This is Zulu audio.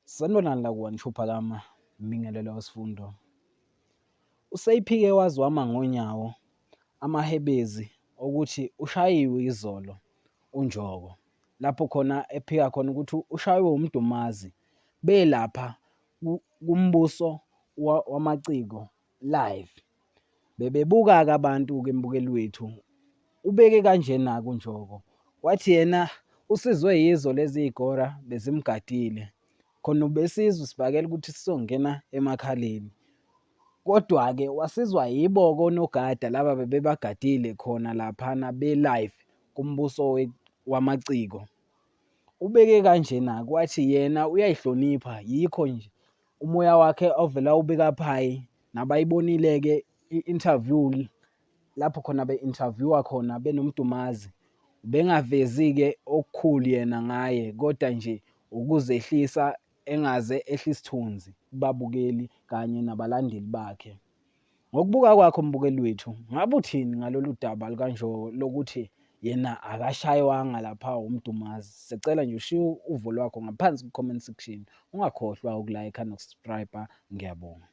Sanibonani la ku-One Phakama, mbingelelo wesifundo. Useyiphike waze wama ngonyawo amahebezi okuthi ushayiwe izolo uNjoko, lapho khona ephika khona ukuthi ushaywe uMdumazi belapha kuMbuso Wamaciko live. Bebebuka-ke abantu-ke mbukeli wethu. Ubeke kanjena-ke uNjoko, wathi yena usizwe yizo lezi y'gora bezimgadile. Khona ubesizwa isibhakela ukuthi sizongena emakhaleni. Kodwa-ke wasizwa yibo-ke onogada laba bebebagadile khona laphana be-live kuMbuso Wamaciko. Ubeke kanjena-ke wathi yena uyayihlonipha yikho nje umoya wakhe ovela ubeka phayi nabayibonile-ke i-interview lapho khona be-interview-wa khona benoMdumazi ubengavezi-ke okukhulu yena ngaye kodwa nje ukuzehlisa engaze ehle isithunzi kubabukeli kanye nabalandeli bakhe. Ngokubuka kwakho mbukeli wethu, ngabe uthini ngalolu daba lukaNjoko lokuthi yena akashaywanga lapha uMdumazi? Sicela nje ushiye uvo lwakho ngaphansi ku-comment section. Ungakhohlwa uku-like noku-subscribe. Ngiyabonga.